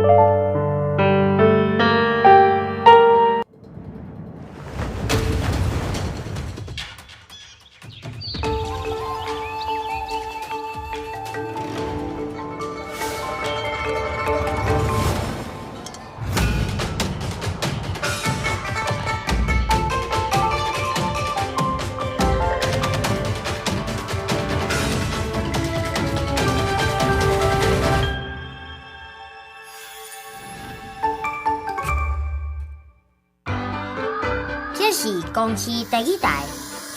這是公視第一台，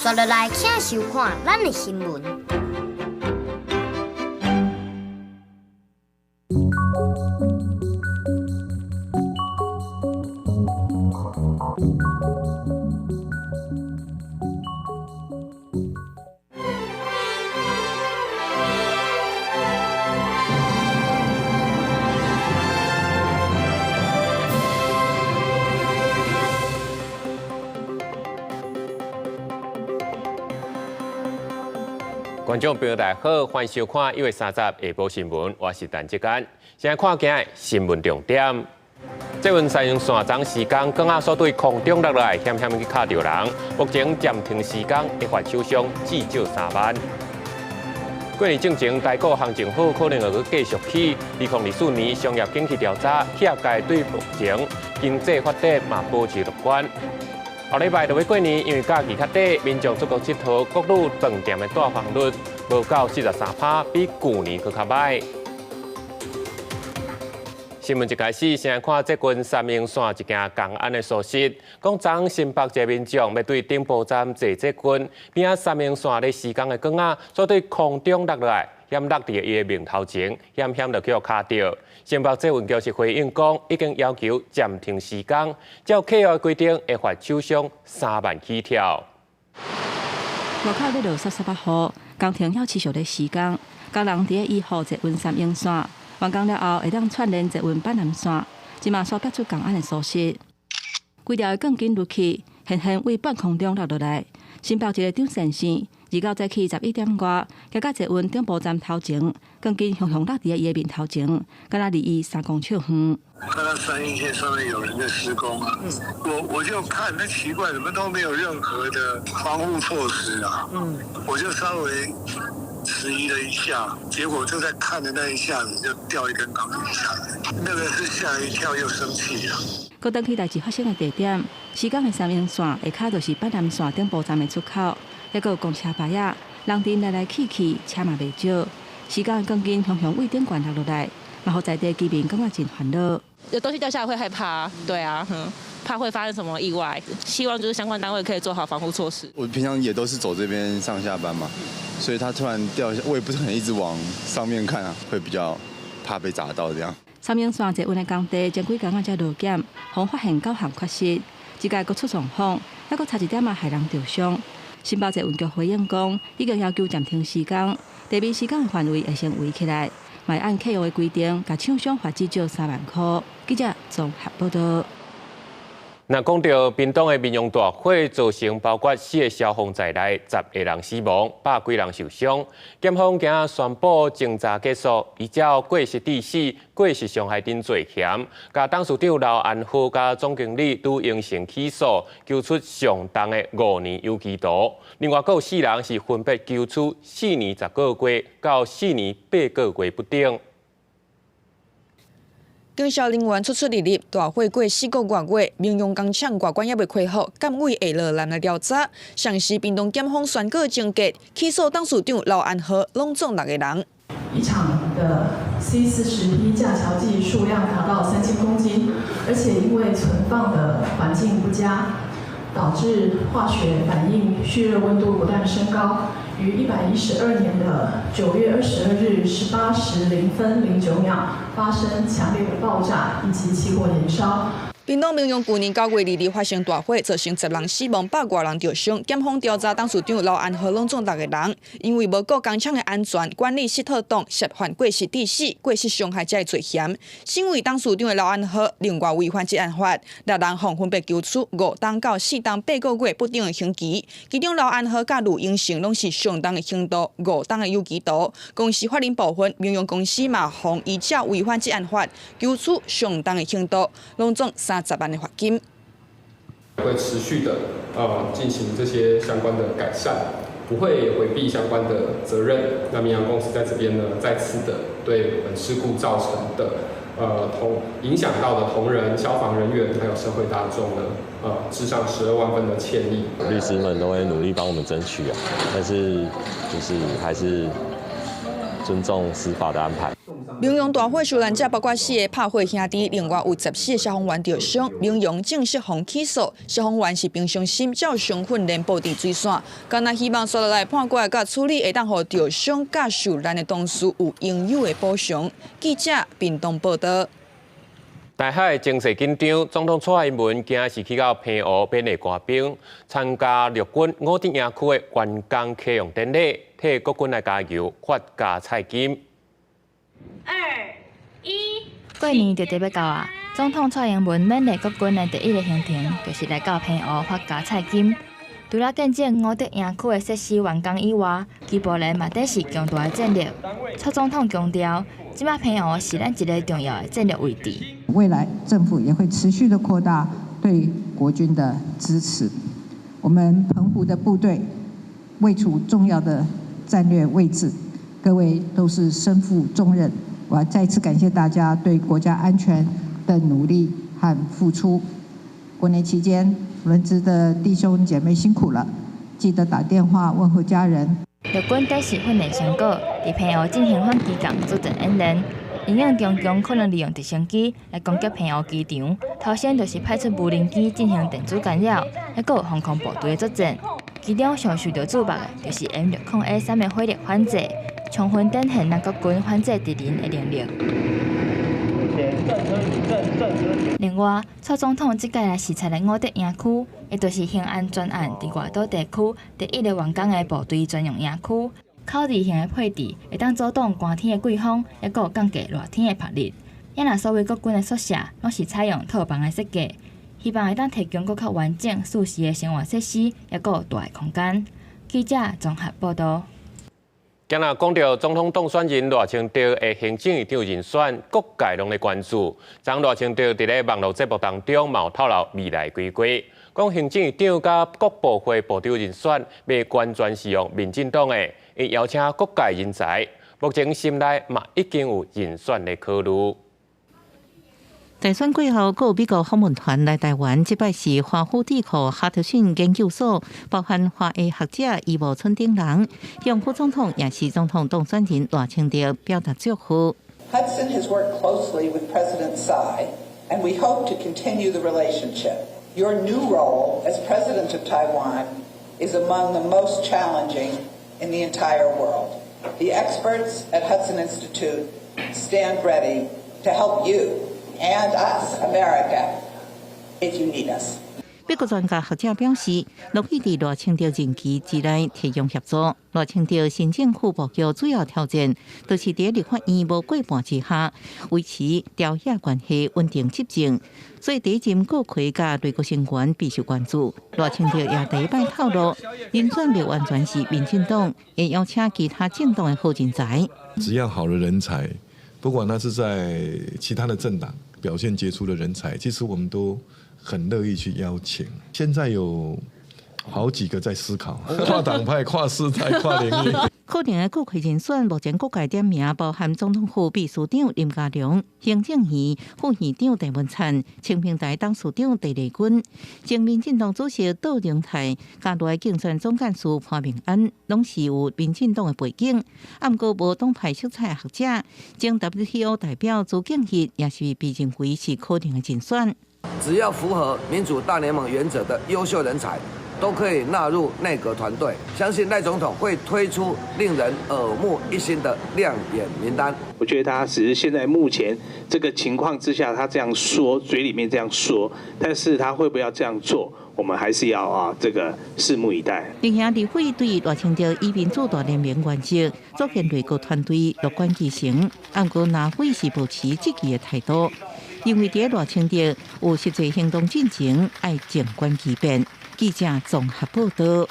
紲落來請收看咱的新聞。觀眾朋友大家好，歡迎收看1月30下晡新聞，我是陳志堅。先來看今日新聞重點。捷運三莺線昨時間，鋼仔煞對空中落來，險險去敲著人。目前暫停施工，會罰廠商至少3萬。過年進前，台股行情好，可能會閣繼續起。2024年商業景氣調查，企業界對目前經濟發展嘛保持樂觀。後禮拜就欲過年，因為假期較短，民眾出國𨑨迌，國旅飯店的訂房率無到43%，比舊年閣較䆀。新聞一開始，先來看最近三莺線一件工安的消息，講昨新北一个民眾欲對頂埔站坐捷運，邊仔三莺線咧施工的鋼仔，煞對空中落來，險落佇伊的面頭前，險險就去予敲著。新北捷運局是回應講，已經要求暫停施工，照契約規定會罰廠商3萬起跳。外口咧落潲潲仔雨，工程猶持續咧施工，工人佇咧維護捷運三莺線，完工了後會當串聯捷運板南線。這馬煞爆出工安的消息，規條的鋼筋落去，狠狠為半空中落落來。新北一个張先生，29早起11點外，行到捷運頂埔站頭前，鋼筋雄雄落佇伊的面頭前，敢若離伊3公尺遠。看到三莺線上面有人在施工啊，我就看，那奇怪，怎麼都沒有任何的防護措施啊？我就稍微遲疑了一下，結果就在看的那一下子就掉一根鋼筋下來，那個是嚇一跳又生氣啊。閣轉去代誌發生的地點，施工的三莺線下跤就是板南線頂埔站的出口，猶閣有公車牌仔，人陣來來去去，車嘛袂少。施工的鋼筋雄雄對頂懸落落來，嘛予在地居民感覺真煩惱。有東西掉下來會害怕，對啊，怕會發生什麼意外。希望就是相關單位可以做好防護措施。我平常也都是走這邊上下班嘛，所以它突然掉下，我也不是很一直往上面看啊，會比較怕被砸到這樣。三莺線捷運的工地前幾工仔才落檢，予發現九項缺失，這屆閣出狀況，猶閣差一點仔害人著傷。新北捷運局回應講，已經要求暫停施工，地面施工的範圍會先圍起來，嘛會按契約的規定，共廠商罰至少3萬塊。記者綜合報道。那講到屏東的民用大火，造成包括四个消防在內10個人死亡，百幾人受傷。檢方今仔宣布偵查結束，依照過失致死、過失傷害等罪嫌，共董事長劉安浩佮總經理呂英成起訴，求處上重的5年有期徒。另外，閣有四人是分別求處4年10個月到4年8個月不等。警消人員出出入入，大火過4個外月，民用工廠外觀猶未恢復，監委會落來來調查。上時屏東檢方宣告終結，起訴董事長劉安浩，攏總6個人。一廠的 C40P 架橋劑數量達到3000公斤，而且因為存放的環境不佳，導致化學反應蓄熱溫度不斷升高。於112年的9月22日18時0分09秒發生強烈的爆炸以及起火燃燒。屏東銘陽舊年9月2日發生大火，造成10人死亡，100外人著傷。檢方調查董事長劉安和攏總六個人，因為無顧工廠的安全管理失妥當，涉犯過失致死、過失傷害這个罪嫌。身為董事長的劉安和另外違反職安法，六人予分別求處5冬到4冬8個月不等的刑期。其中劉安和佮呂英成攏是上重的刑度，5冬的有期徒。公司法人部分，銘陽公司嘛予依照違反職安法，求處上重的刑度，攏總30萬的罰金。會持續的進行這些相關的改善，不會迴避相關的責任。那銘陽公司在這邊呢，再次的對本事故造成的同影響到的同仁、消防人員還有社會大眾呢，致上12萬分的歉意。律師們都會努力幫我們爭取啊，但是就是還是尊重司法的安排。銘陽大火受難者包括四个拍火兄弟，另外有14个消防員著傷。銘陽正式予起訴，消防員是平常心照常訓練布置水線，干焦希望紲落來判決佮處理會當予著傷佮受難的同事有應有的補償。記者屏東報道。台海情勢緊張，總統蔡英文今仔是去到澎湖勉勵官兵，參加陸軍五德營區的完工啟用典禮，替國軍來加油，發加菜金。二一，過年就佇欲到啊！總統蔡英文勉勵國軍的第一个行程，就是來到澎湖發加菜金。除了見證五德營區的設施完工以外，機步連嘛底是強大的戰力。蔡總統強調，這擺澎湖是咱一个重要的戰略位置。未來政府也會持續的擴大對國軍的支持。我們澎湖的部隊位處重要的戰略位置，各位都是身負重任。我要再次感謝大家對國家安全的努力和付出。過年期間，輪值的弟兄姐妹辛苦了，記得打電話問候家人。陸軍短時訓練成果，佇澎湖進行反機共作戰演練，因應中共可能利用直升機來攻擊澎湖機場，頭先就是派出無人機進行電子干擾，抑閣有防空部隊的作戰。其中上受著矚目的，就是 M60A3的火力反制，充分展現咱國軍反制敵人的能力。另外，蔡總統這擺來視察的五德營區，也就是興安專案佇外島地區第一个完工的部隊專用營區，口字形的配置，會當阻擋寒天的季風，抑閣有降低熱天的曝熱。也若所有國軍的宿舍，攏是採用套房的設計，希望會當提供閣較完整、舒適的生活設施，抑閣有大的空間。記者綜合報道。今仔講著總統當選人賴清德的行政院長人選，各界攏咧關注。昨賴清德佇咧網路節目當中，嘛有透露未來規劃，講行政院長佮各部會部長人選，袂完全是用民進黨的，會邀請各界人才。目前心內嘛已經有人選咧考慮。大選過後，閣有美國訪問團來台灣，這擺是華府智庫哈德遜研究所，包含華裔學者余慕春等人，向副總統也是總統當選人賴清德表達祝賀。 Hudson has worked closely with President Tsai, and we hope to continue the relationship. Your new role as president of Taiwan is among the most challenging in the entire world. The experts at Hudson Institute stand ready to help you and us, America, if you need us. 美國專家學者表示，樂意佇賴清德任期之內提供協助。賴清德新政府布局主要挑戰，就是佇立法院無過半之下，維持朝野關係穩定執政。所以，第一任閣揆佮內閣成員備受關注。賴清德也第一擺透露，人選袂完全是民進黨，會邀請其他政黨的好人才。只要好的人才，不管他是在其他的政黨表現傑出的人才，其實我們都很樂意去邀請。現在有好幾個在思考，跨黨派、跨世代、跨領域。可能的閣揆人選，目前各界點名包含總統府秘書長林佳龍、行政院副院長鄭文燦、清平台董事長鄭麗君、前民進黨主席杜榮泰、佮內競選總幹事潘孟安，攏是有民進黨的背景。毋過無黨派色彩的學者，前 WTO 代表朱敬一也是被認為是可能的人選。只要符合民主大聯盟原則的優秀人才，都可以納入內閣團隊。相信賴總統會推出令人耳目一新的亮眼名單。我覺得他只是現在目前這個情況之下，他這樣說，嘴裡面這樣說，但是他會不會要這樣做？我們還是要啊，這個拭目以待。另外，立委對賴清德以民主大聯盟原則組建內閣團隊樂觀其成，毋過藍委是保持質疑的態度，認為佇賴清德有實際行動進前，愛靜觀其變。記者綜合報道。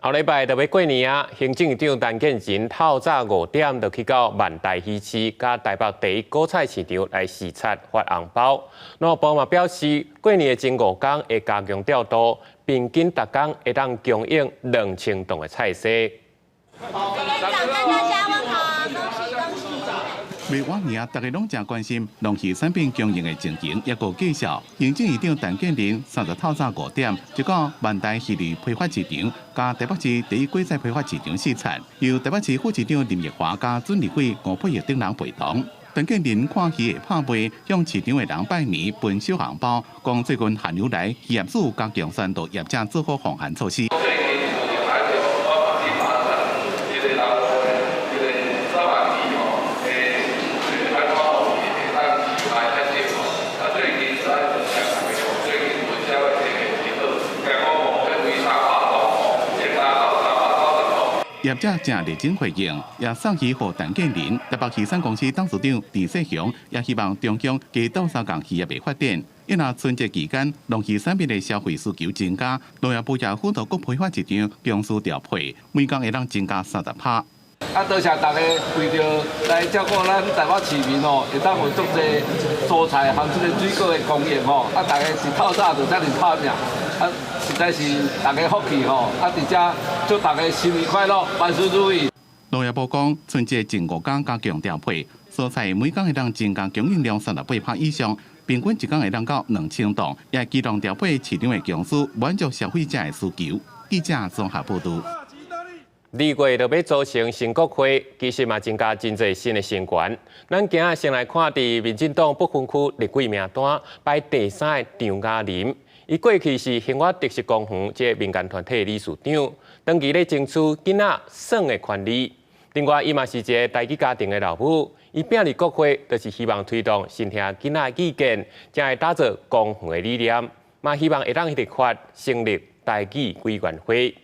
後禮拜就欲過年啊，行政院長陳建仁透早5點就去到萬大魚市佮台北第一果菜市場來視察發紅包。農業部嘛表示，過年的前5工會加強調度，平均逐工會當供應2000噸的菜蔬。未往年，大家攏誠關心農漁產品供應的情形，抑閣介紹。行政院長陳建仁30透早5點，就到萬大魚類批發市場，佮台北市第一果菜批發市場視察，由台北市副市長林奕華佮準立委吳沛憶等人陪同。陳建仁看魚的拍賣，向市場的人拜年，分小紅包，講最近寒流來，漁業署加強宣導業者做好防寒措施。業者誠熱情回應，也送魚予陳建仁。台北魚產公司董事長鄭世雄也希望中央加鬥相共漁業的發展。因為春節期間，農漁產品的消費需求增加，農業部也輔導各批發市場公司調配，每工會當增加30%。啊，多謝大家為著來照顧咱台北市民哦，會當有足濟蔬菜和這個水果的供應吼。啊，大家是透早就遮爾拍拚，啊，實在是大家福氣吼。啊，佇遮祝大家新年快樂，萬事如意。農業部講，春節前5工加強調配，蔬菜每工會當增加供應量38%以上，平均一工會當到2000噸，也機動調配市場的公司滿足消費者的需求。記者綜合報導。2月就欲組成新國會，其實嘛增加真濟新的成員。咱今仔先來看，佇民進黨不分區立委名單排第三的張雅琳，伊過去是興我特色公園這個民間團體理事長，長期咧爭取囡仔耍的權利。另外，伊嘛是一個台語家庭的老母，伊拼入國會，就是希望推動聆聽囡仔的意見，才會打造公園的理念，嘛希望會當立法成立台語委員會。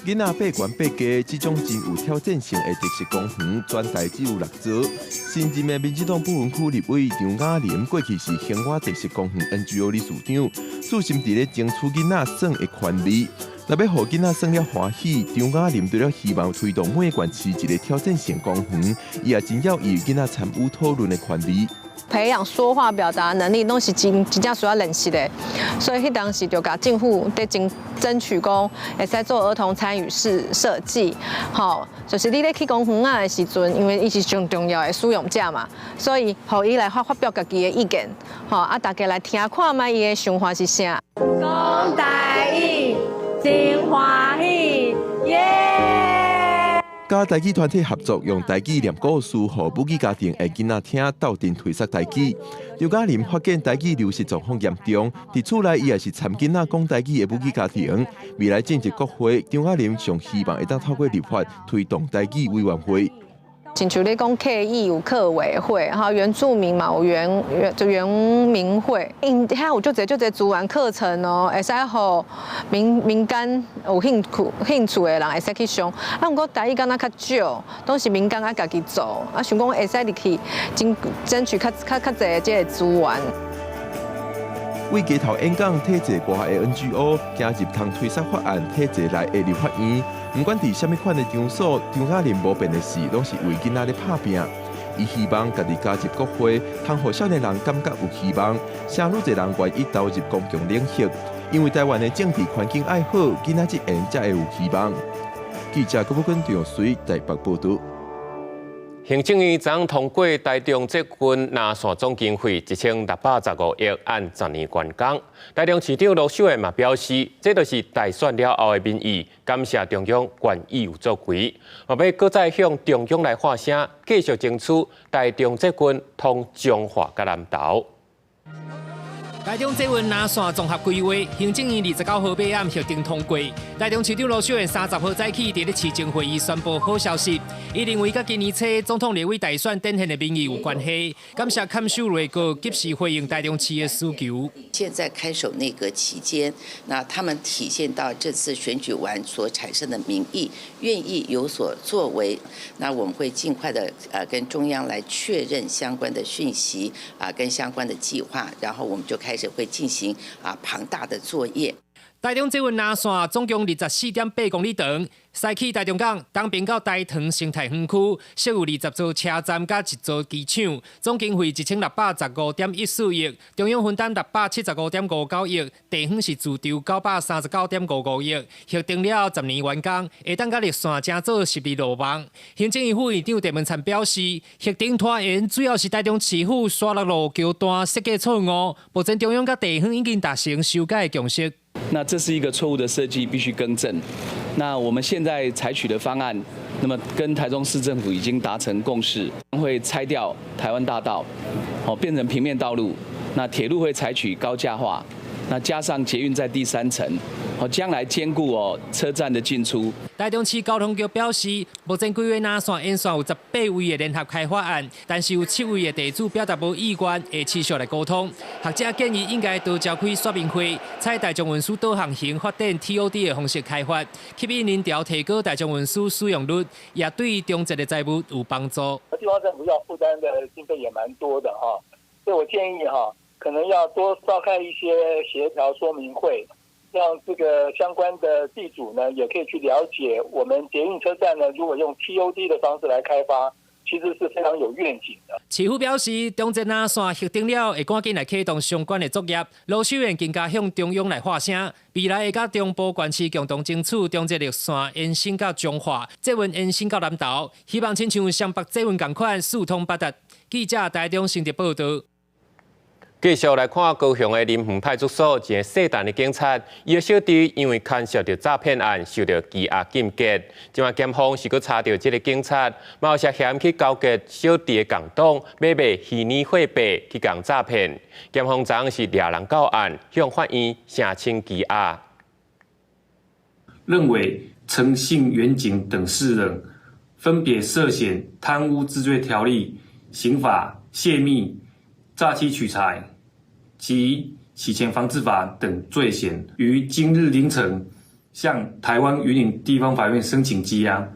囡仔爬懸爬低，這種真有挑戰性的特色公園，全台只有6座。新任的民進黨不分區立委張雅琳，過去是興我特色公園 NGO 理事長，專心佇咧爭取囡仔耍的權利。若欲予囡仔耍了歡喜，張雅琳除了希望推動每個縣市一個挑戰性公園，伊也真要予囡仔參與討論的權利。培養說話表達能力，攏是真真正需要練習的。所以彼當時就共政府佇爭取講，會使做兒童參與式設計，吼，就是你咧去公園仔的時陣，因為伊是上重要的使用者嘛，所以予伊來發表家己的意見，吼，啊，大家來聽看覓伊的想法是啥。講台語真歡喜，耶！佮台語團體合作，用台語念故事，予母語家庭的囡仔聽，鬥陣推捒台語。張雅琳發現台語流失狀況嚴重，佇厝內伊也是參囡仔講台語的母語家庭。未來進入國會，張雅琳上希望會當透過立法推動台語委員會。親像你講客語有客委會，哈，原住民嘛有原民會，𪜶遐有足濟足濟資源課程哦，會使予民間有興趣的人會使去上。啊，毋過台語敢若較少，攏是民間愛家己做，啊，想講會使入去爭取較濟這個資源。為街頭演講、體制外的 NGO，行入通推捒法案，體制內的立法院。毋管佇啥物款的場所，張雅琳無變的是，攏是為囡仔咧拍拚。伊希望家己加入國會，通予少年人感覺有希望，啥愈濟人願意投入公共領域，因為台灣的政治環境愛好，囡仔這緣才會有希望。記者郭寶君、張水台北報導。行政院昨通過台中捷運南線總經費1615億，按10年完工。台中市長盧秀燕嘛表示，這就是大選了後的民意，感謝中央願意有作為，嘛欲閣再向中央來發聲，繼續爭取台中捷運通彰化佮南投。台中捷運南線綜合規劃，行政院29號尾暗核定通過。台中市長盧秀燕30號早起佇咧市政會議宣布好消息，伊認為佮今年初總統立委大選展現的民意有關係，感謝看守內閣及時回應台中市的需求。現在看守內閣期間，那他們體現到這次選舉完所產生的民意，願意有所作為，那我們會盡快的跟中央來確認相關的訊息啊，跟相關的計劃，然後我們就開始會進行啊龐大的作業。台中捷運南線總共24.8公里長，西起台中港，東邊到大塘生態園區，設有20座車站佮一座機場，總經費1615.14億，中央分擔675.59億，地方是自籌939.55億，核定了後10年完工，會當佮綠線成做十字路網。行政院副院長鄭文燦表示，核定拖延主要是台中市府沙鹿路橋段設計錯誤，目前中央佮地方已經達成修改的共識。那這是一個錯誤的設計，必須更正。那我們現在採取的方案，那麼跟台中市政府已經達成共識，會拆掉台灣大道，哦，變成平面道路。那鐵路會採取高架化，那加上捷運在第三層，哦，將來兼顧哦車站的進出。台中市交通局表示，目前規劃南線沿線有18位的聯合開發案，但是有7位的地主表達無意願，會持續來溝通。學者建議應該多召開說明會，採大眾運輸導航型發展 TOD 的方式開發，吸引人潮，提高大眾運輸使用率，也對中捷的財務有幫助。地方政府要負擔的經費也蠻多的哈，所以我建議哈，可能要多召開一些協調說明會。讓這個相關的地主呢，也可以去了解我們捷運車站呢，如果用 TOD 的方式來開發，其實是非常有願景的。市府表示，中捷南線核定了，會趕緊來啟動相關的作業。盧秀燕更加向中央來發聲，未來會佮中部縣市共同爭取中捷綠線延伸到彰化，捷運延伸到南投，希望親像雙北捷運仝款四通八達。記者台中新竹報導。繼續來看高雄的林園派出所，一個姓陳的警察，伊的小弟因為牽涉著詐騙案，受著羈押禁見。這馬檢方是閣查著這个警察，嘛有涉嫌去勾結小弟的共黨，買賣虛擬貨幣去共詐騙。檢方昨是掠人到案，向法院聲請羈押。認為陳姓員警等四人分別涉嫌貪污治罪條例、刑法泄密、詐欺取財及洗錢防治法等罪嫌，於今日凌晨向台灣雲林地方法院申請羈押。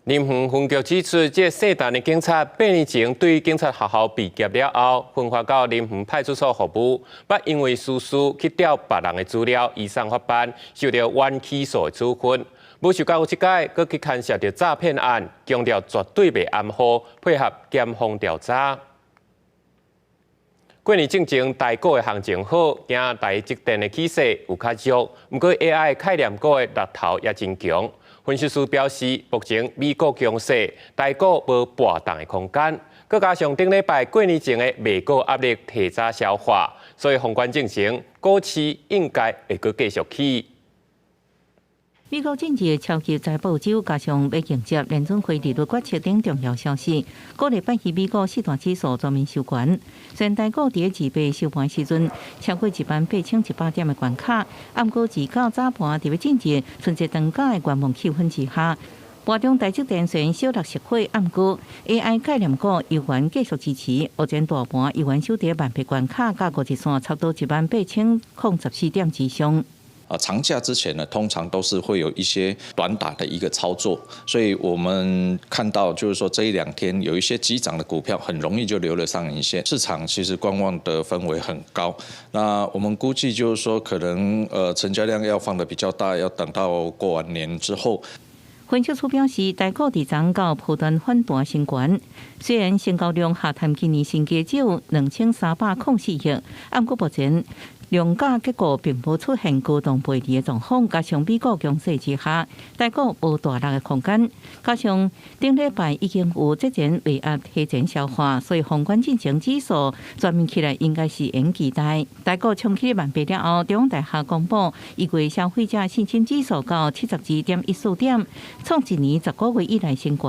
林園分局指出，這个姓陳的警察8年前對警察學校畢業了後，分發到林園派出所服務，捌因為私事去調別人的資料，移送法辦，受著緩起訴的處分。無想到這擺，閣去牽涉著詐騙案，強調絕對袂含糊，配合檢方調查。過年進前台股的行情好，驚台積電的起勢有較弱，毋過 AI 概念股的力頭也真強。分析師表示，目前美股強勢，台股無跋動的空間。閣加上頂禮拜過年前的賣股壓力提早消化，所以封關進前股市應該會閣繼續起。美國政治超級財報週，加上欲迎接聯準會利率決策等重要消息，鼓勵拜四美股四大指數全面收懸。雖然台股佇二八收盤時陣超過18,100點的關卡，毋過自到早盤佇欲進入春節長假的觀望氣氛之下，盤中台積電雖然小落十塊，毋過 AI 概念股猶原繼續支持，目前大盤猶原守佇18,000關卡，佮五日線差不多18,014點之上。啊，長假之前呢，通常都是會有一些短打的一個操作，所以我們看到就是說這一兩天有一些急漲的股票，很容易就留了上影線。市場其實觀望的氛圍很高，那我們估計就是說可能成交量要放得比較大，要等到過完年之後。分析師表示，台股佇昨到波段反彈升懸，雖然成交量下探今年新低只有2304億，毋過目前糧價結構並無出現高動背離的狀況，加上美國強勢之下，台股無大落的空間。加上頂禮拜已經有節前賣壓提前消化，所以宏觀進程指數全面起來應該是會期待。台股衝起萬八了後，中央大學公布1月消費者信心指數到72.14點，創一年10個月以來新高。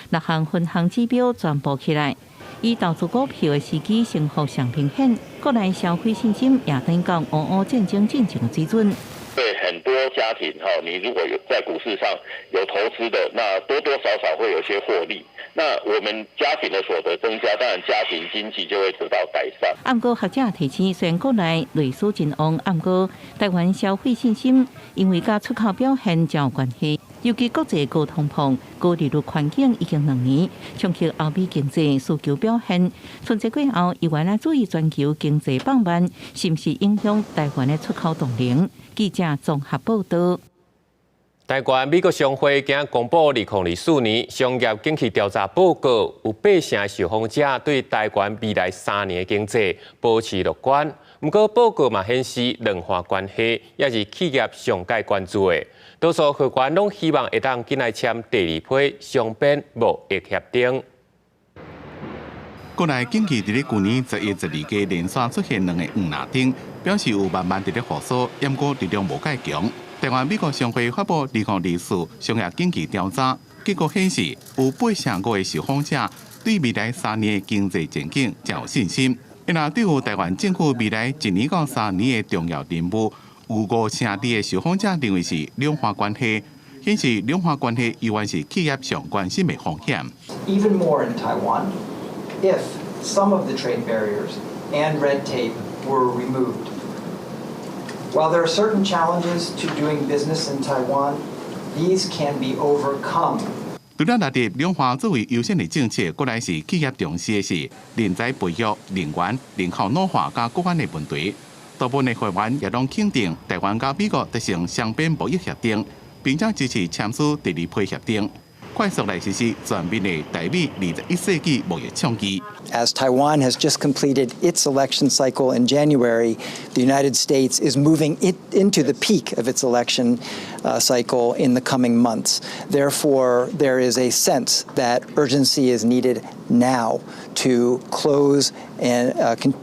六項分項指標全部起來。以投資股票的時機升幅上明顯，國內消費信心也等於講俄烏戰爭進程的水準。對很多家庭哈，你如果有在股市上有投資的，那多多少少會有些獲利。那我們家庭的所得增加，當然家庭經濟就會得到改善。毋過學者提醒，雖然國內內需真旺，毋過台灣消費信心因為佮出口表現真有關係。尤其國際高通膨、高利率環境已經2年，衝擊歐美經濟需求表現。春節過後，猶原愛注意全球經濟放慢，是毋是影響台灣的出口動能？記者綜合報道。台灣美國商會今仔公布2024年商業景氣調查報告，有八成的受訪者對台灣未來3年的經濟保持樂觀。毋過報告嘛顯示，兩岸關係也是企業上蓋關注的。多數會員攏希望會當緊來簽第二批雙邊貿易協定。國內經濟佇咧舊年11、12月連續出現兩个黃藍燈，表示有慢慢佇咧復甦，毋過力量無蓋強。台灣美國商會發布2024商業景氣調查，結果顯示有八成五的受訪者對未來三年的經濟前景誠有信心。若對於台灣政府未來一年到三年的重要任務，有五成二的受訪者認為是兩岸關係，顯示兩岸關係依然是企業上關心的風險。 Even more in Taiwan, if some of the trade barriers and red tape were removed. While there are certain challenges to doing business in Taiwan, these can be overcome. 除了納入兩岸作為優先的政策，閣來是企業重視的是人才培育、能源、人口老化佮國安的問題。大部分的會員也攏肯定台灣佮美國達成雙邊貿易協定，並且支持簽署第二批協定，快速來實施全面的台美21世紀貿易倡議。 As Taiwan has just completed its election cycle in January, the United States is moving it into the peak of its election cycle in the coming months. Therefore, there is a sense that urgency is needed now to close and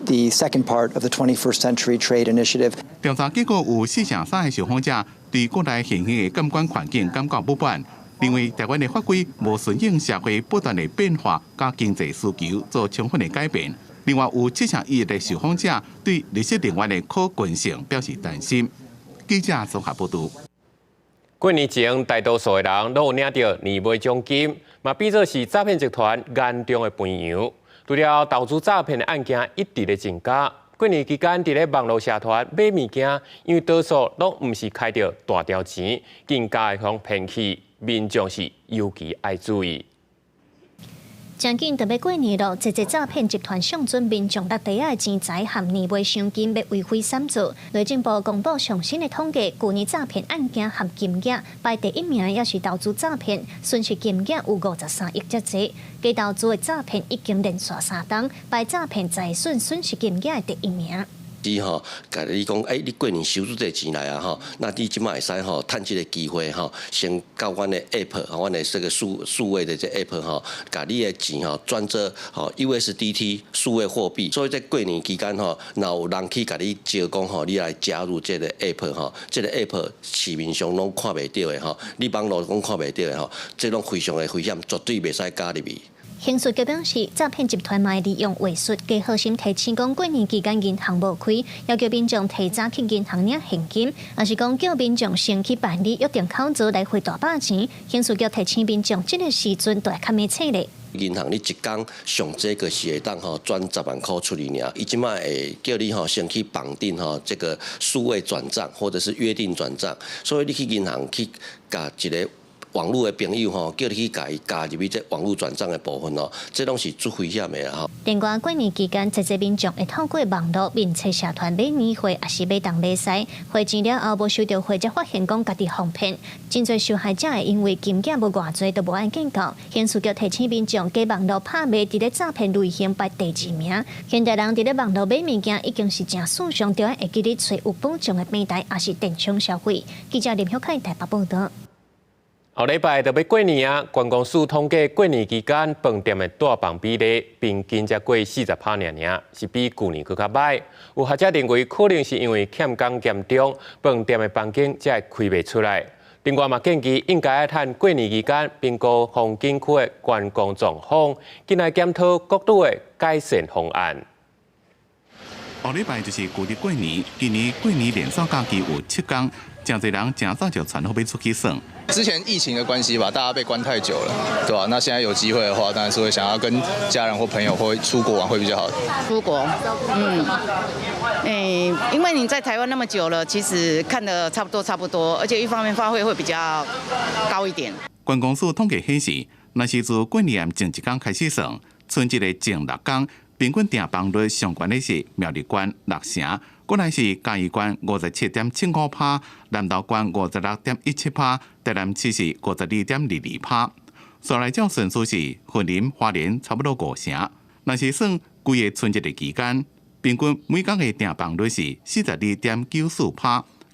the second part of the 21st Century Trade Initiative. 調查結果有四成三的受訪者對國內現行的監管環境感覺不滿，認為台灣的法規無順應社會不斷的變化，佮經濟需求做充分的改變。另外有七成一的受訪者對綠色能源的可行性表示擔心。記者綜合報道。過年前，大多數的人攏有領著年尾獎金，嘛變做是詐騙集團眼中的肥羊。除了投資詐騙的案件一直咧增加，過年期間佇咧網路社團買物件，因為多數攏毋是開著大條錢，更加會予騙去，民眾是尤其愛注意。誠緊就欲過年囉，濟濟詐騙集團相準民眾橐袋仔的錢財和年尾賞金欲為非散做。內政部公布上新的統計，舊年詐騙案件和金額排第一名，也是投資詐騙，損失金額有53億遮濟。假投資的詐騙已經連續3冬排詐騙財損損失金額的第一名。伊吼，共你講，欸，你過年收足濟錢來啊吼，那你這擺會使吼，趁這个機會吼，先到阮的 app，阮的這个數位的這 app 吼，共你的錢吼轉做吼 USDT 數位貨幣。所以在過年期間吼，若有人去共你招講吼，你來加入這个 app 吼，這个 app 市面上攏看袂著的吼，你網路攏看袂著的吼，這攏非常的危險，絕對袂使加入去。刑事局表示，詐騙集團嘛會利用話術，加好心提醒講過年期間銀行無開，要求民眾提早去銀行領現金，抑是講叫民眾先去辦理約定口座來匯大把錢。刑事局提醒民眾，這个時陣著愛較密切咧。銀行你一工上濟個是會當吼轉10萬箍出去爾，伊這擺會叫你吼先去綁定吼這个數位轉帳或者是約定轉帳，所以你去銀行去共一个網路的朋友吼，叫你去共伊加入去這網路轉帳的部分哦，這攏是足危險的吼。另外，過年期間，濟濟民眾會透過網路面冊社團買年貨，抑是買東買西，匯錢了後無收著貨，才發現講家己予騙。真濟受害者會因為金額無偌濟，都無愛計較。刑事局提醒民眾，假網路拍賣佇咧詐騙類型排第二名。現代人佇咧網路買物件已經是誠時尚，著愛會記得揣有保障的平台，抑是電商消費。記者林曉凱台北報導。後禮拜就欲過年啊！觀光署統計過年期間飯店的蹛房比例平均才過40%爾爾，是比舊年閣較䆀。有學者認為，可能是因為欠工嚴重，飯店的房間才會開袂出來。另外嘛，建議應該愛趁過年期間評估風景區的觀光狀況，緊來檢討各旅的改善方案。後禮拜就是舊曆過年，今年過年連續假期有7天，誠濟人誠早就傳好欲出去耍。之前疫情的關係吧，大家被關太久了，對吧？那現在有機會的話，當然是會想要跟家人或朋友或出國玩會比較好。出國，因為你在台灣那麼久了，其實看得差不多差不多，而且一方面花費會比較高一點。觀光署統計顯示，若是自過年前一工開始算，春節的前6工，平均訂房率上懸的是苗栗縣6成，過來是嘉義縣57.75%，南投縣56.17%，台南市是52.22%。煞來照順序是雲林、花蓮差不多5成。若是算規个春節的期間，平均每工的訂房率是42.94%，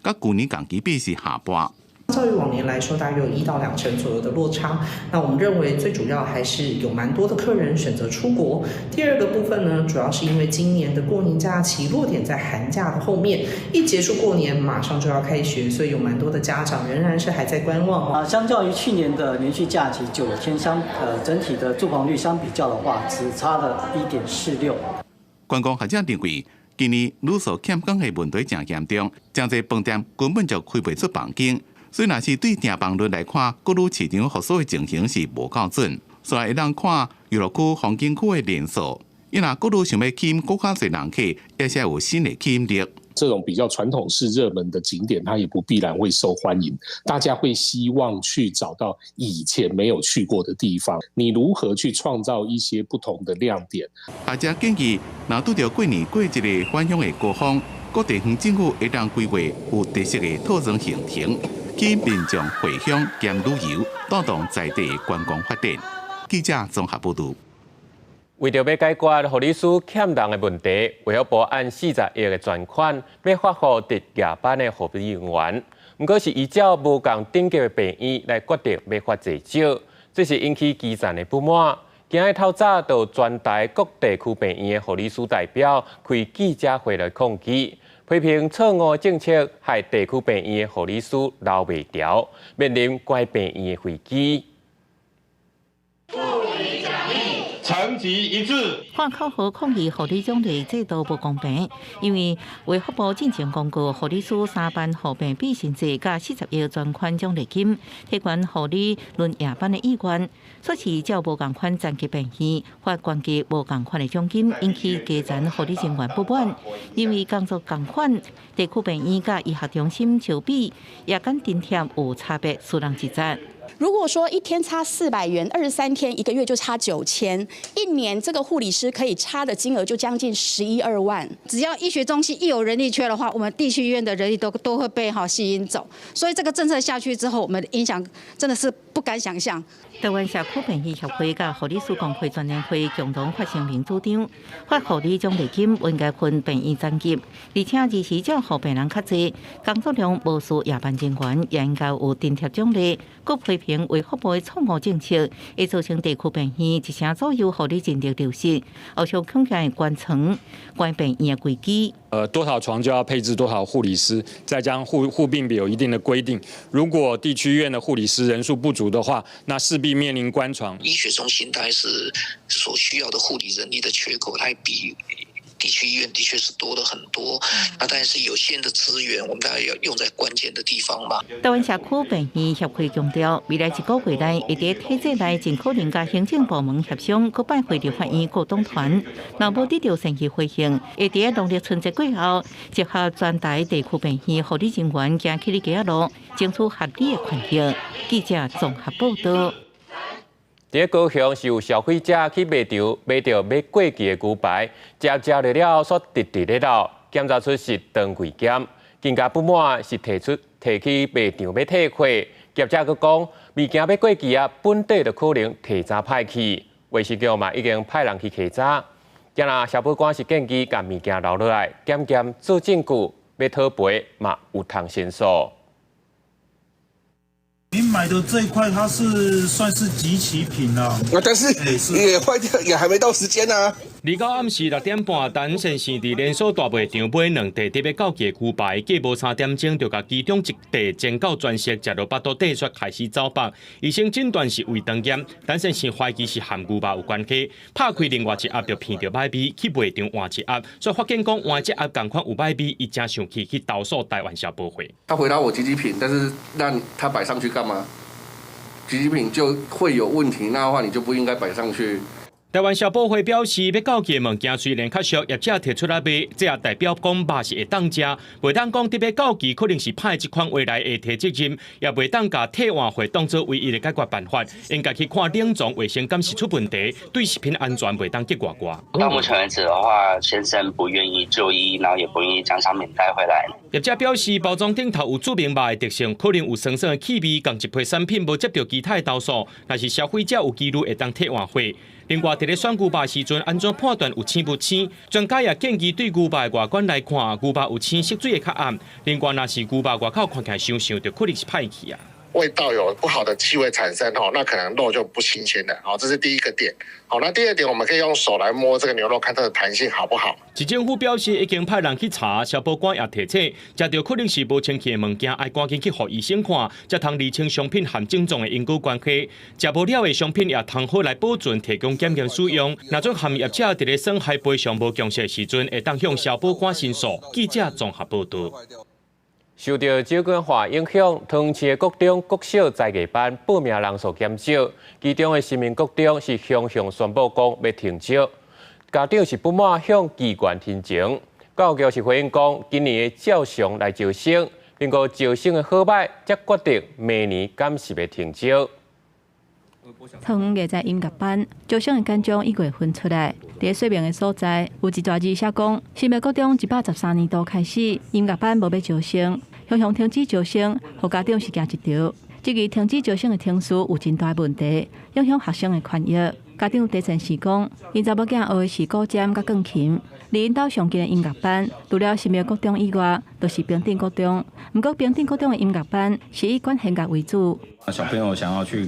佮舊年同期比是下半。相較於往年來說，大約有1到2成左右的落差。那我們認為最主要還是有蠻多的客人選擇出國。第二個部分呢，主要是因為今年的過年假期落點在寒假的後面，一結束過年馬上就要開學，所以有蠻多的家長仍然是還在觀望。啊，相較於去年的連續假期9天整體的住房率相比較的話，只差了1.46。觀光學者認為，今年旅宿欠工的問題誠嚴重，誠濟飯店根本就開袂出房間。所以，若是對訂房率來看，各旅市場復甦的情形是無夠準。所以會當看遊樂區、風景區的連鎖，伊若閣愈想欲吸引閣較濟人客，也是有新的吸引力。這種比較傳統式熱門的景點，它也不必然會受歡迎。大家會希望去找到以前沒有去過的地方。你如何去創造一些不同的亮點？大家建議，若拄著過年過節的返鄉的高峰，各地方政府會當規劃有特色的套裝行程，吸引民眾回鄉兼旅遊，帶動在地觀光發展。記者綜合報導。為著欲解決護理師欠人的問題，衛福部按40億的專款，欲發予值夜班的護理人員。毋過是依照無仝等級的病院來決定欲發濟少，這是引起基層的不滿。今日透早就全台各地區病院的護理師代表開記者會來抗議，批評錯誤政策害地區病院的護理師留袂牢，面臨關病院的危機。層級一致。喊口號抗議護理獎勵制度無公平，因為衛福部進前公告護理師三班護病比薪制佮40億專款獎勵金，提懸護理輪夜班的意願，說是照無仝款層級病院發懸低無仝款的獎金，引起基層護理人員不滿。因為工作仝款，地區病院佮醫學中心相比，夜間津貼有差別，使人指責。如果說一天差400元，23天一個月就差9000，一年這個護理師可以差的金額就將近十一二萬。只要醫學中心一有人力缺的話，我們地區醫院的人力都會被吸引走。所以這個政策下去之後，我們的影響真的是不敢想象。台灣社區病院協會佮護理師公會全聯會共同發聲明主張，發護理獎勵金應該分病院層級，而且二時照護病人較濟，工作量無輸夜班人員，也應該有津貼獎勵。閣批評衛福部的錯誤政策，會造成地區病院一成左右護理人力流失，後續恐驚會關床、關病院的危機。多少床就要配置多少護理師，再將護病比有一定的規定。如果地區醫院的護理師人數不足的話，那勢必面臨關床。醫學中心大概是所需要的護理人力的缺口，它比地區醫院的確是多了很多，那但是有限的資源，我們當然要用在關鍵的地方嘛。台灣社區病院協會強調，未來一個月內會佇體制內盡可能佮行政部門協商，閣拜會立法院股東團。若無得到善意回應，會佇農曆春節過後，集合全台地區病院護理人員行起哩街仔路，爭取合理的權益。記者綜合報道。佇高雄是有消費者去賣場買著欲過期的牛排，食食落了後，煞直直咧漏，檢查出是腸胃炎，更加不滿是提出提去賣場欲退貨，業者閣講物件欲過期啊，本底就可能提早歹去，衛生局嘛已經派人去稽查，今仔消保官是建議共物件留落來檢驗做證據，欲討賠嘛有通申訴。你買的這一塊，它是算是即期品啦，啊，但是也壞掉，也還沒到時間啊。二九暗時6點半，陳先生佇連鎖大賣場買兩塊特別到期的牛排，過無3點鐘就共其中一塊煎到全熟，食落腹肚底煞開始走腹。醫生診斷是胃腸炎，陳先生懷疑是和牛肉有關係。拍開另外一盒就聞著歹味，去賣場換一盒，煞發現講換這盒仝款有歹味，伊誠生氣去投訴台灣消保會。他回答我即期品，但是讓他擺上去幹嘛？即期品就會有問題，那的話你就不應該擺上去。台灣消保會表示，欲到期的物件雖然較俗，業者提出來賣，這也代表講肉是會當食，袂當講特別到期可能是歹這款話來會提責任，也袂當共退換貨當做唯一的解決辦法，應該去看冷藏衛生敢是出問題，對食品安全袂當激外外。到目前為止的話，先生不願意就醫，然後也不願意將商品帶回來。業者表示，包裝頂頭有注明肉的特性，可能有酸酸的氣味，仝一批產品無接著其他的投訴，若是消費者有疑慮，會當退換貨。另外，佇咧選牛肉時陣，按怎判斷有腥無腥？專家也建議對牛肉的外觀來看，牛肉有青色水會較暗。另外，若是牛肉外口看起來傷傷，就可能是歹去啊。味道有不好的氣味產生，吼，那可能肉就不新鮮了，好，這是第一個點。好，那第二點，我們可以用手來摸這個牛肉，看它的彈性好不好。市政府表示已經派人去查，消保官也提醒，食著可能是無清氣的物件，愛趕緊去予醫生看，才通釐清商品和症狀的因果關係。食無了的商品也通好來保存，提供檢驗使用。若準和業者佇咧損害賠償無共識的時陣，會當向消保官申訴。記者綜合報道。受著少子化影響，桃園市的國中、國小才藝班報名人數減少，其中的新民國中是雄雄宣布講欲停招，家長是不滿向機關陳情，教育局是回應講，今年會照常來招生，不過招生的好䆀，才決定明年敢是欲停招。桃園藝才音樂班招生的簡章一月份出來，佇說明的所在有一大字寫講，新民國中113年度開始，音樂班無欲招生，雄雄停止招生，予家長是驚一趒。這個停止招生的程序有真大問題，影響學生的權益。家長第前是講，𪜶查某囝學的是古箏佮鋼琴，離𪜶兜上近的音樂班，除了新民國中以外，就是平鎮國中。毋過平鎮國中的音樂班是以管弦樂為主。小朋友想要去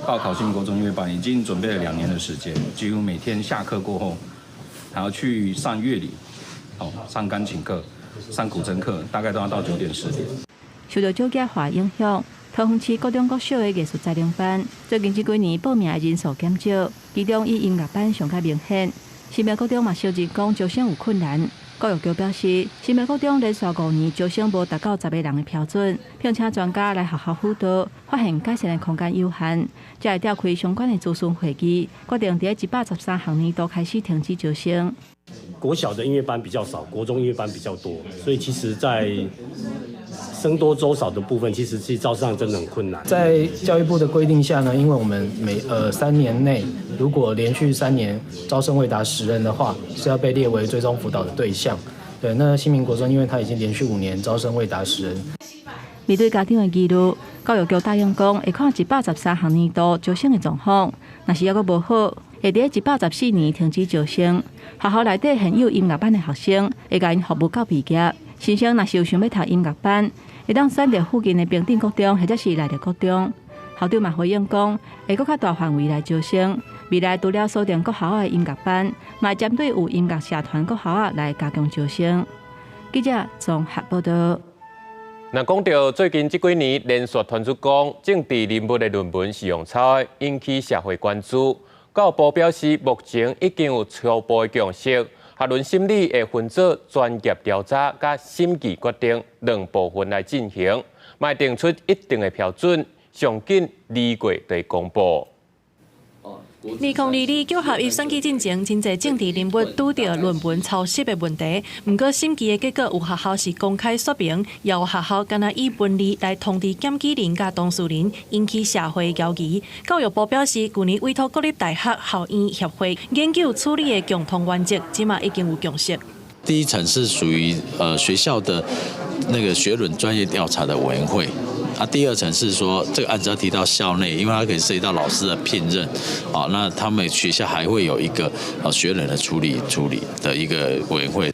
報考新民國中音樂班，已經準備了2年的時間，幾乎每天下課過後，還要去上樂理，哦，上鋼琴課、上古箏課，大概都要到9點10點。受著少子化影響，桃園市國中國小的藝術才能班最近這幾年報名的人數減少，其中以音樂班上較明顯。新民國中嘛承認講招生有困難。教育局表示，新民國中連續5年招生無達到10個人的標準，聘請專家來學校輔導，發現改善的空間有限，才會召開相關的諮詢會議，決定佇113學年度開始停止招生。國小的音樂班比較少，國中音樂班比較多，所以其實，在僧多粥少的部分，其實是招生真的很困難。在教育部的規定下呢，因為我們每3年內，如果連續三年招生未達10人的話，是要被列為追蹤輔導的對象。對，那新民國中，因為他已經連續5年招生未達10人。面對家長的疑慮，教育局答應講，會看113學年度招生的狀況，若是猶閣無好，會佇114年停止招生。學校內底現有音樂班的學生，會共𪜶服務到畢業。新生若是有想欲讀音樂班，會當選擇附近的平鎮國中或者是內壢國中。校長嘛回應講，會閣較大範圍來招生。未來除了鎖定國校的音樂班，嘛會針對有音樂社團國校來加強招生。記者綜合報道。那講著最近這幾年連續傳出講政治人物的論文是用抄的，引起社會關注。教育部表示，目前已經有初步的共識，學倫審理會分做專業調查佮審計決定兩部分來進行，嘛會定出一定的標準，上緊2月就會公布。2022九合一選舉進前，真濟政治人物拄著論文抄襲的問題。毋過審計的結果有學校是公開說明，也有學校干焦以文字來通知檢舉人佮當事人，引起社會懷疑。教育部表示，舊年委託國立大學校院協會研究處理的共同原則，這馬已經有共識。第一層是屬於學校的那個學倫專業調查的委員會。啊，第二層是說，這個案子要提到校內，因為它可以涉及到老師的聘任，啊，那他們學校還會有一個學倫的處理的一個委員會。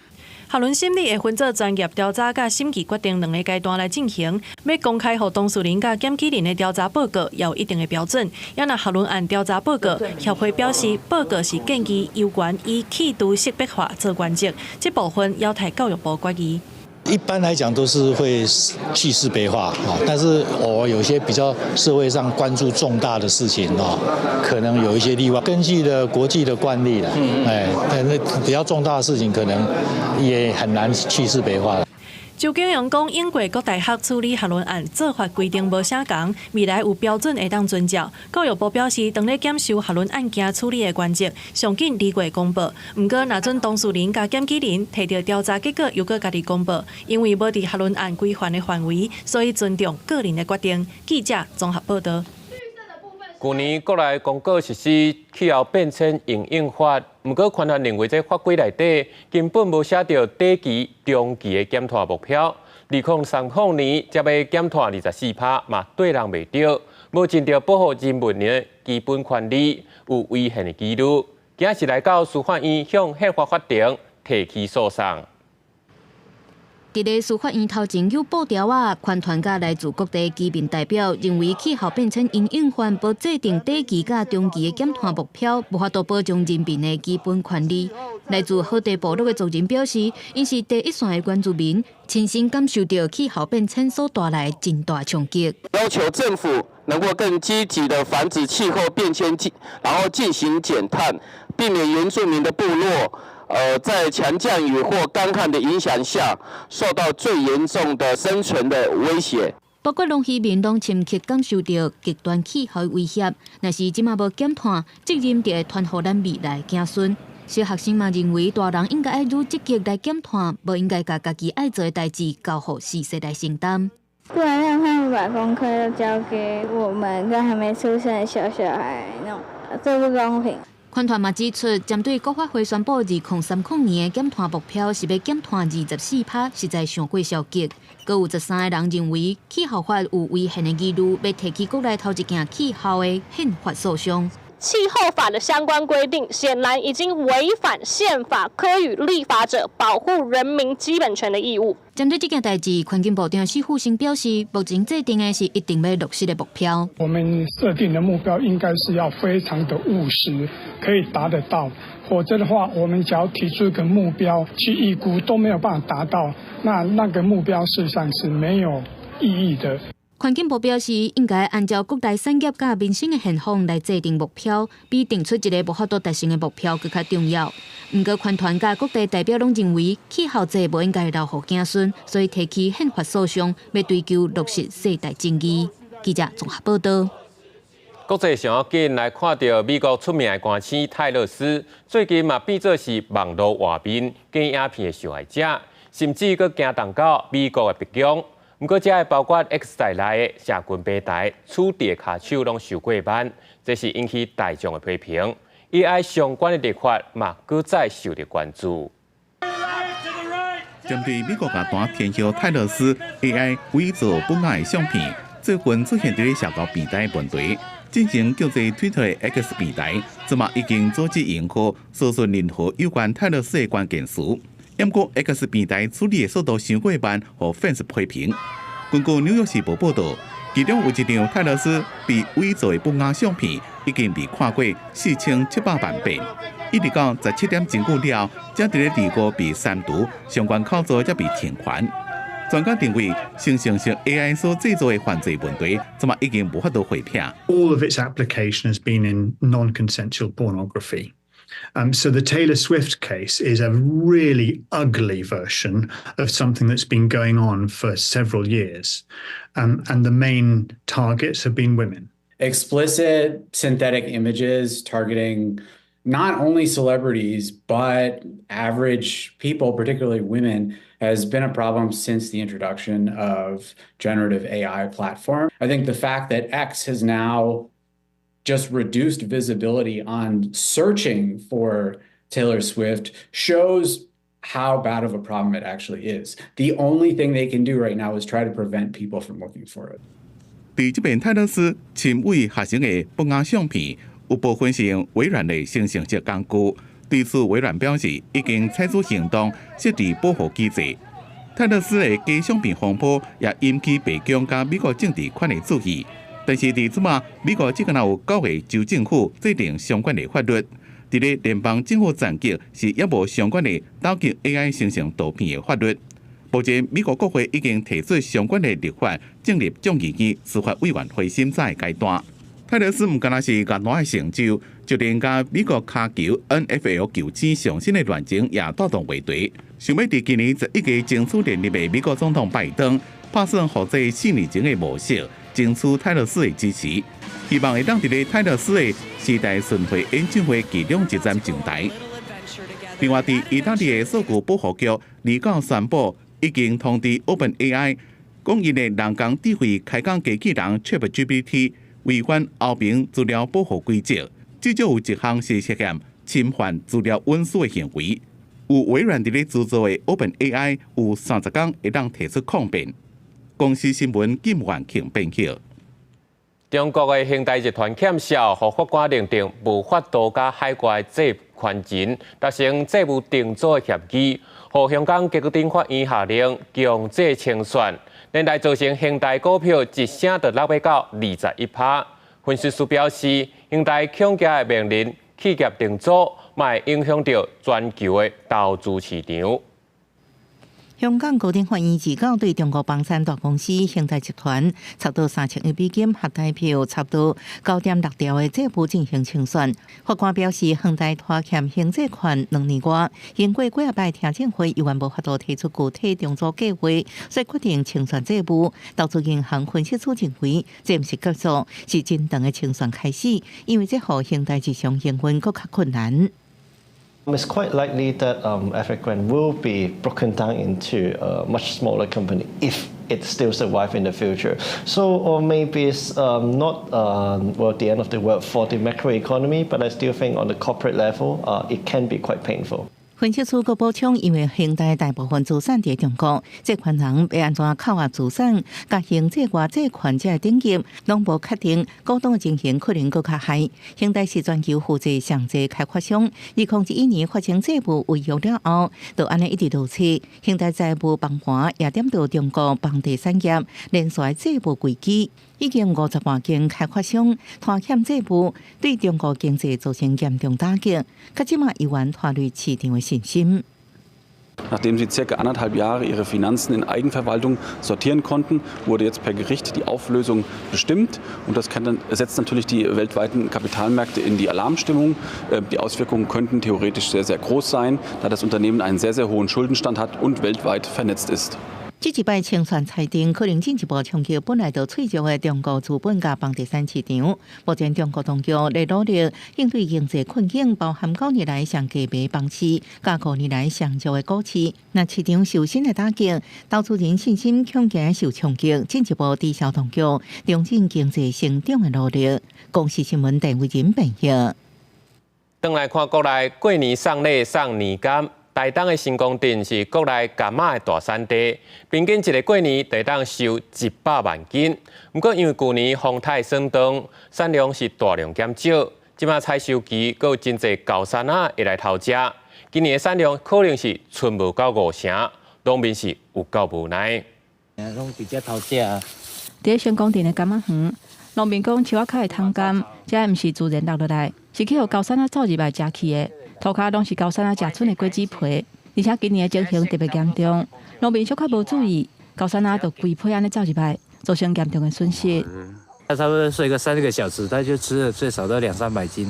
學倫審理會分做專業調查佮審計決定兩個階段來進行，欲公開予當事人佮檢舉人的調查報告，有一定的標準。也若學倫案調查報告，協會表示報告是建議有關以去除識別化做原則，這部分要待教育部決議。一般來講都是會去識別化啊，但是偶爾有些比較社會上關注重大的事情哦，可能有一些例外。根據的國際的慣例啦，哎，但是比較重大的事情可能也很難去識別化。周景榮講，英國各大學處理學倫案做法規定無啥仝，未來有標準會當遵照。教育部表示，當咧檢視學倫案件處理的原則，上緊2月公布。毋過，若準當事人佮檢舉人提著調查結果，猶閣家己公布，因為無佇學倫案規範的範圍，所以尊重個人的決定。記者綜合報道。舊年國內公告實施氣候變遷因應法，毋過寬泛認為這法規內底根本無寫著短期、中期的減碳目標。2030年才欲減碳24%，嘛對人袂著，無盡著保護人民的基本權利，有違憲的疑慮。今日來到司法院向憲法法庭提起訴訟。佇咧司法院頭前有布條仔，寬團佮來自各地居民代表認為氣候變遷因應法無制定短期佮中期的減碳目標，無法度保障人民的基本權利。來自好地部落的族人表示，𪜶是第一線的原住民，親身感受著氣候變遷所帶來的真大衝擊。要求政府能夠更積極的防止氣候變遷，然後進行減碳，避免原住民的部落。在強降雨或乾旱的影響下，受到最嚴重的生存的威脅。包括農漁民攏深刻感受著極端氣候威脅，若是這馬無減碳，責任就會傳予咱未來子孫。小學生嘛認為，大人應該愛愈積極來減碳，無應該共家己愛做的代誌交予序世來承擔。不能讓他們把功課都交給我們，跟還沒出生的小小孩弄，這不公平。寬團嘛指出，針對國發會宣布2030年的減碳目標是欲減碳24%，實在傷過消極。閣有13個人認為氣候法有違憲的疑慮，欲提起國內頭一件氣候的憲法訴訟。氣候法的相關規定顯然已經違反憲法，賦予立法者保護人民基本權的義務。針對這件代誌，環境部長史富生表示，目前制定的是一定欲落實的目標。我們設定的目標應該是要非常的務實，可以達得到。否則的話，我們只要提出一個目標去預估都沒有辦法達到，那那個目標事實上是沒有意義的。環境部表示，應該按照國內產業佮民生的現況來制定目標，比定出一个無法度達成的目標閣較重要。毋過，環團佮各地代表攏認為，氣候債無應該留予子孫，所以提起憲法訴訟，欲追求落實世代正義。記者綜合報道。國際上要緊來看著美國出名的歌星泰勒絲，最近嘛變做是網路畫面假影片的受害者，甚至閣驚動到美國的白宮。毋過，這包括 X 在內的社群平台處置的跤手攏受過慢，這是引起大眾的批評。AI 相關的立法嘛，閣再受著關注。針對美國樂壇天后泰勒絲 AI 偽造本仔的相片，最近出現佇咧社交平台問題，進前叫做推特的 X 平台，這馬已經阻止用戶搜尋任何有關泰勒絲的關鍵詞。毋過 X 平台處理的速度傷過慢，予 fans 批評。根據《紐約時報》報導，其中有一張泰勒絲被偽造的本仔相片，已經被看過4700萬遍，一直到17點真久了，才佇咧2月被刪除，相關操作才被停權。專家認為，生成式 AI 所製造的犯罪問題，這馬已經無法度迴避。 All of its application has been in non-consensual pornography. So the Taylor Swift case is a really ugly version of something that's been going on for several years. And the main targets have been women. Explicit synthetic images targeting not only celebrities, but average people, particularly women, has been a problem since the introduction of generative AI platform. I think the fact that X has now just reduced visibility on searching for Taylor Swift shows how bad of a problem it actually is. The only thing they can do right now is try to prevent people from looking for it. 佇這遍泰勒絲親吻學生的不雅相片，有部分是用微軟的生成式工具。對此，微軟表示已經採取行動，設置保護機制。泰勒絲的假相片風波也引起白宮佮美國政治圈的注意。但是佇這馬，美國只敢若有九個州政府制定相關的法律，佇咧聯邦政府層級是猶無相關的打擊 AI 生成圖片的法律。目前，美國國會已經提出相關的立法，進入眾議院司法委員會審查的階段。泰勒絲毋敢若是樂壇的成就，就連佮美國跤球 NFL 球星上新的戀情也帶動話題。想欲佇今年11月爭取連任的美國總統拜登，拍算予這4年前的模式爭取泰勒絲的支持，希望會當佇咧泰勒絲的時代巡迴演唱會其中一站上台。另外，佇意大利的數據保護局二九宣布，已經通知 OpenAI，講𪜶的人工智慧開講機器人 ChatGPT 違反歐盟資料保護規則，至少有一項是涉嫌侵犯資料隱私的行為。有微軟佇咧資助的 OpenAI 有30工會當提出抗辯。公視新聞金元慶編譯。中國的恒大集團欠數，予法官認定無法度佮海外債權人達成債務重組的協議，予香港高等法院下令強制清算，連帶造成恒大股票一聲就落到21%。分析師表示，恒大恐驚會面臨企業重組，嘛會影響著全球的投資市場。香港高等法院二九對中國房產大公司恒大集團差不多3000億美金合台幣差不多9.6兆的債務進行清算。法官表示，恒大拖欠還債款2年外，經過幾仔擺聽證會，猶原無法度提出具體重組計劃，所以決定清算債務。投資銀行分析師認為，這毋是結束，是真長的清算開始，因為這予恒大日常營運閣較困難。 It's quite likely that Evergrande will be broken down into a much smaller company if it still survive in the future. So, or maybe it's not well, the end of the world for the macroeconomy, but I still think on the corporate level, it can be quite painful. 分析師閣補充，因為恒大大部分資產佇中國，債權人欲按怎扣押資產，佮還債外債權者的等級攏無確定，股東的情形可能閣較害。恒大是全球負債上濟開發商，2011年發生債務違約了後，就按呢一直落去。恒大債務崩盤也點著中國房地產業連續債務危機，已經50外間開發商拖欠債務，對中國經濟造成嚴重打擊，較這馬猶原拖累市場的信心。 Nachdem sie circa anderthalb Jahre ihre Finanzen in Eigenverwaltung sortieren konnten, wurde jetzt per Gericht die Auflösung bestimmt. Und das setzt natürlich die weltweiten Kapitalmärkte in die Alarmstimmung. Die Auswirkungen könnten theoretisch sehr, sehr groß sein, da das Unternehmen einen sehr, sehr hohen Schuldenstand hat und weltweit vernetzt ist. 這一擺清算裁定，可能進一步衝擊本來就脆弱的中國資本佮房地產市場。目前中國當局咧努力應對經濟困境，包含9年來上低迷房市，佮5年來上弱的股市。若市場受新的打擊，投資人信心恐驚受衝擊，進一步抵消當局重振經濟成長的努力。公視新聞鄧偉仁編譯。轉來看國內過年送禮送年柑。台東的成功鎮是國內柑仔的大產地，平均一个過年就會當收100萬斤。毋過因為舊年風颱霜凍，產量是大量減少，這馬採收期閣有真濟猴山仔會來偷食，今年的產量可能是賰無到五成，農民是有夠無奈。攏直接偷食。佇成功鎮的柑仔園，農民講樹仔跤的桶柑，這毋是自然落落來，是去予猴山仔走入來食去的。塗跤攏是猴山仔食賰的果子皮，而且今年的情形特別嚴重，農民小可無注意，猴山仔就規批按呢走入來，造成嚴重的損失。他差不多睡個3個小時，他就吃了最少都兩三百斤。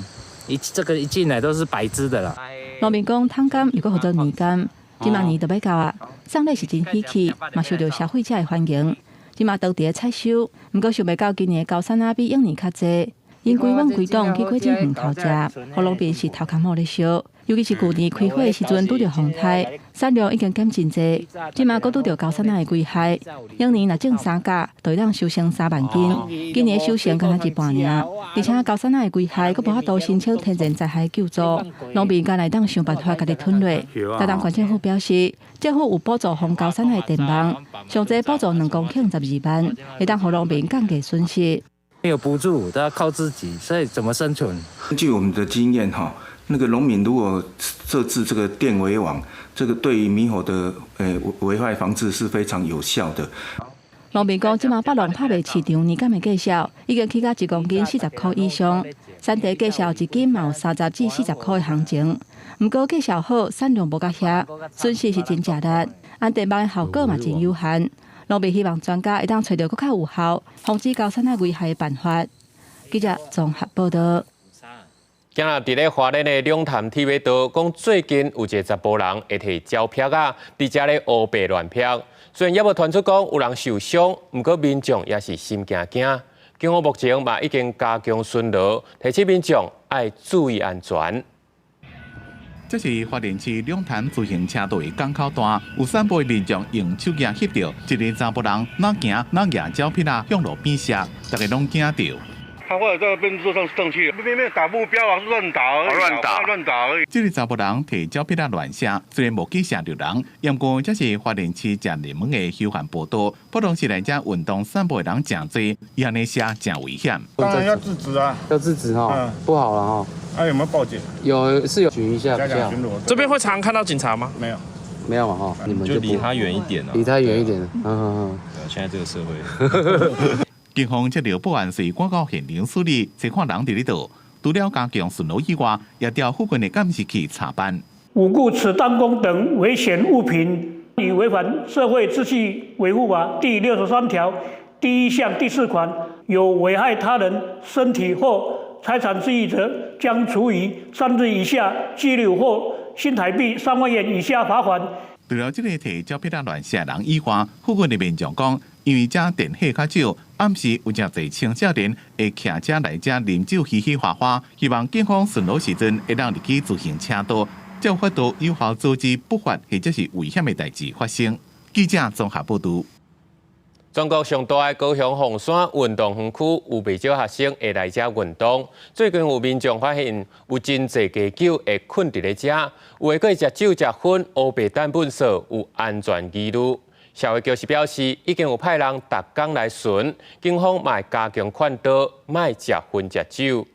一這個一進來都是白支的啦。農民講，桶柑又閣號做年柑，這馬年就欲到啊，送禮是真喜氣，嘛受著消費者的歡迎。這馬當地採收，毋過想袂到今年高山仔比往年較濟，𪜶規碗規檔去果子園偷食，予農民是頭殼毛咧燒。尤其是舊年開花的時陣拄著風颱，產量已經減真濟，這馬閣拄著高山仔的危害。往年若種三甲，就會當收成3萬斤，今年收成干焦一半爾。而且高山仔的危害，閣無法度申請天然災害救助，農民干焦會當想辦法家己吞落。台東縣政府表示，政府有補助防高山仔的電網，上濟補助2公頃12萬，會當予農民降低損失。沒有補助，都要靠自己，所以怎麼生存？根據我們的經驗，哈。那個農民如果設置這個電圍網，這個對於獼猴的危害防治是非常有效的。農民講，這馬北農拍賣市場年柑的價數已經起到1公斤40塊以上，產地價數一斤嘛有30至40塊的行情。毋過價數好，產量無佮遐，損失是真食力。按電網的效果嘛真有限。農民希望專家會當揣著閣較有效防止高山仔危害的辦法。記者綜合報道。今日佇咧花蓮的龍潭鐵馬道，講最近有一个查埔人會提蕉劈仔，佇遮咧烏白亂劈。雖然猶無傳出講有人受傷，毋過民眾也是心驚驚。警方目前嘛已經加強巡邏，提醒民眾愛注意安全。這是花蓮市龍潭自行車道的港口段，有散步的民眾用手機翕著一个查埔人，哪行哪舉蕉劈仔向路邊射，大家攏驚著。他後來在邊路上上去，沒沒打目標啊，亂打而已，亂打亂打而已。這个查埔人提蕉劈仔亂射，雖然無去射著人，毋過這是花蓮市誠熱門的休閒步道，普通時來遮運動散步的人誠濟，伊按呢射誠危險。當然要制止啊，要制止哈，不好了哈。啊，有沒有報警？有，是有巡一下，巡邏。這邊會常看到警察嗎？沒有，沒有嘛哈。你們就離他遠一點啊，離他遠一點。嗯嗯嗯。現在這個社會。警方接著報案，隨趕到現場處理，查看人佇咧佗。除了加強巡邏以外，也調附近的監視器查辦。無故持彈弓等危險物品，已違反社會秩序維護法第63條第1項第4款，有危害他人身體或財產之意者，將處以3日以下拘留或新台幣3萬元以下罰款。除了這个提蕉劈仔亂射人以外，附近的民眾講，因為遮電火較少，暗時有誠濟青少年會騎車來遮啉酒嘻嘻哈哈，希望警方巡邏時陣會當入去自行車道，才有法度有效阻止不法或者是危險的代誌發生。記者綜合報導。全國上大的高雄鳳山運動園區有袂少學生會來遮運動。最近有民眾發現有真濟街狗會睏佇咧遮，有的閣會食酒食薰，烏白擲糞埽，有安全疑慮。社會局是表示，已經有派人逐工來巡，警方嘛會加強勸導，莫食薰食酒。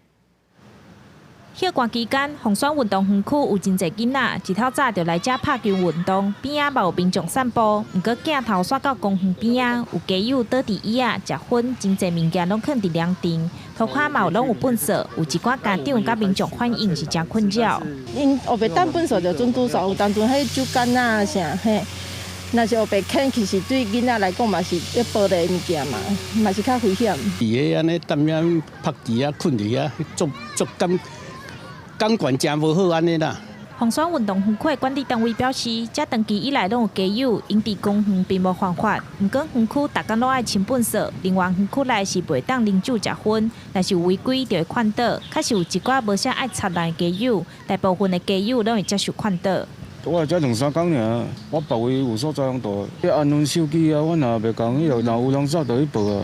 休寒期間，鳳山運動園區有真濟囡仔，一透早就來遮拍球運動，邊仔嘛有民眾散步。毋過鏡頭煞到公園邊仔，有街友倒佇椅仔食薰，真濟物件攏囥佇涼亭，塗跤嘛有攏有糞埽，有一寡家長佮民眾反映是誠困擾。𪜶烏白擲糞埽就準拄煞，有當陣彼酒矸仔啥嘿，若是烏白牽，其實對囡仔來講嘛是咧玻璃物件嘛，嘛是較危險。佇咧按呢踮遐曝佇遐睏佇遐，足足感感覺誠無好按呢啦。鳳山運動園區管理單位表示，遮長期以來攏有街友，𪜶佇公園並無犯法。毋過園區逐工攏愛清糞埽，另外園區內是袂當啉酒食薰，若是有違規就會勸導。確實有一寡無啥愛插人的街友，大部分的街友攏會接受勸導。我來遮兩三工爾，我別位有所在通蹛。彼安裝手機啊，阮也袂共，彼落若有人走就去報啊。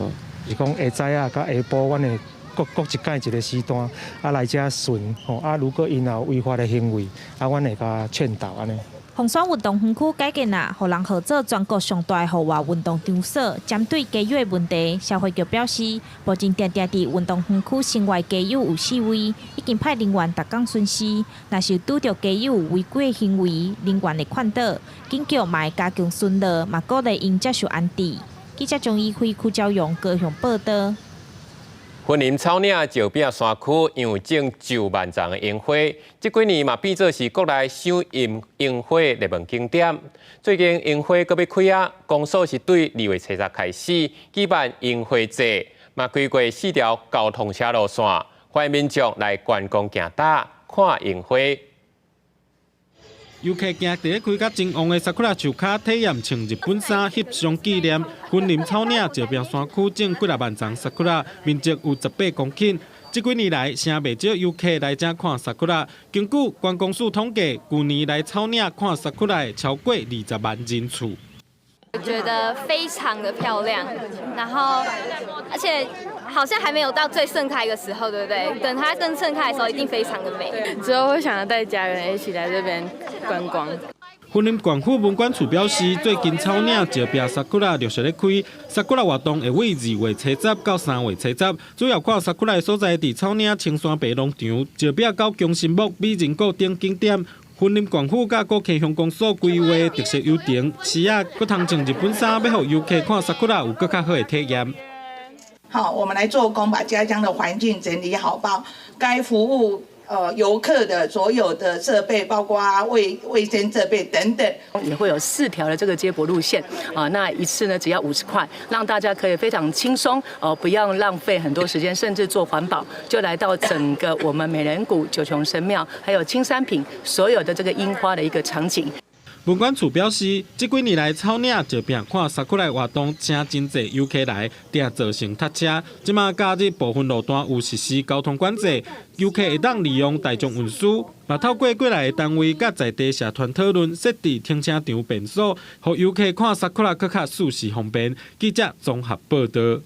是講下早啊，佮下晡，阮會各各一擺一个時段啊來遮巡吼啊，如果𪜶有違法的行為，啊，阮會共勸導按呢。鳳山運動園區改建啊，予人號做全國上大的戶外運動場所。針對街友的問題，社會局表示，目前定定佇運動園區身外街友有示威，已經派人員逐工巡視。若是拄著街友有違規行為，人員會勸導，警局嘛會加強巡邏，嘛鼓勵𪜶接受安置。記者張怡輝、柯昭陽高雄報導。雲林草嶺石壁山區因有種9萬叢的櫻花，這幾年嘛變做是國內賞櫻櫻花熱門景點。最近櫻花閣欲開啊，公所是對2月7日開始舉辦櫻花節，嘛規劃四條交通車路線，歡迎民眾來觀光行搭看櫻花。遊客行佇咧開甲真旺的桜樹跤，體驗穿日本衫翕相紀念。雲林草嶺石壁山區種幾若萬叢桜，面積有18公頃。這幾年來，誠袂少遊客來遮看桜。根據觀光署統計，舊年來草嶺看桜的超過20萬人次。我覺得非常的漂亮，然後而且好像還沒有到最盛開的時候，對不對？等它更盛開的時候，一定非常的美。之後會想要帶家人一起來這邊觀光。雲林縣府文管處表示，最近草嶺石壁桜陸續咧開，桜活動會佇2月初十到3月初十，主要看桜的所在佇草嶺青山白農場、石壁到強心木美人谷等景點。雲林縣府佮古坑鄉公所規劃特色遊程，獅仔閣通穿日本衫，欲予遊客看桜有閣較好的體驗。好，我們來做工，把家鄉的環境整理好，把該服務遊客的所有的設備，包括衛生設備等等，也會有四條的這個接駁路線啊。那一次呢，只要50塊，讓大家可以非常輕鬆哦，不用浪費很多時間，甚至做環保，就來到整個我們美人谷、九芎神廟，還有青山坪所有的這個櫻花的一個場景。文管處表示，這幾年來草嶺石壁看桜的活動，請真濟遊客來，定造成塞車。這馬假日部分路段有實施交通管制，遊客會當利用大眾運輸。嘛透過過來的單位佮在地社團討論，設置停車場便所，予遊客看桜閣較舒適方便。記者綜合報道。